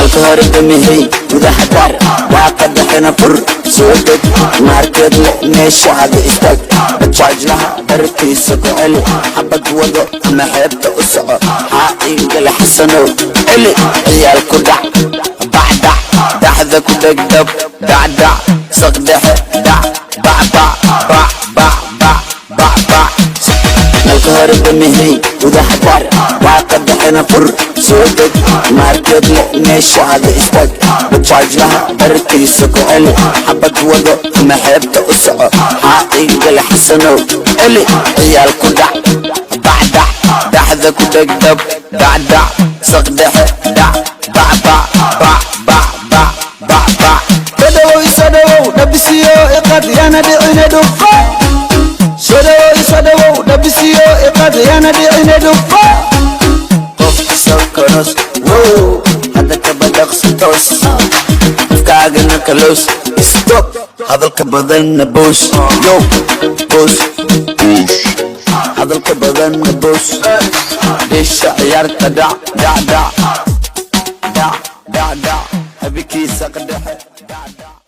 Nalka hore damihey, gudaha daar, daaqada fur, soo deg, maarkeed le meeshaada istaag, bajaajlaha bartiisa ku celi, xabad wado ama xeebta u soco. Xaa iigale Xasanow? Celi ciyaal ku dhac, bacdac dhaxda ku dhegdab, dhacdhac saqdhexe, dhac, bacbac, bac, bac, bac, bac, bac. Nalka hore damihey, gudaha daar, daaqada fur, soo deg, maarkeed le meeshaada istaag, bajaajlaha bartiisa ku celi, xabad wado ama xeebta u soco. Xaa iigale Xasanow? Celi ciyaal ku dhac, bacdac dhaxda ku dhegdab, dhacdhac saqdhexe, dhac, bacbac, bac, bac, bac, bac, bac. Soo dhawow, isoo dhawow, dhabisiyo iqad, yana dhicine dhufo. Soo dhawow, isoo dhawow, dhabisiyo iqad, yana dhicine dhufo. Qof sokoros wow, hadda kaba dhaqso, toos afkaagana kaloos, stop hadalka badanna boos, yo boos, hadalka badanna boos, dheesha ciyaarta, dhac, dhac, dhac, dhac, dhac, dhac, habikiisa qadhexe, dhac, dhac.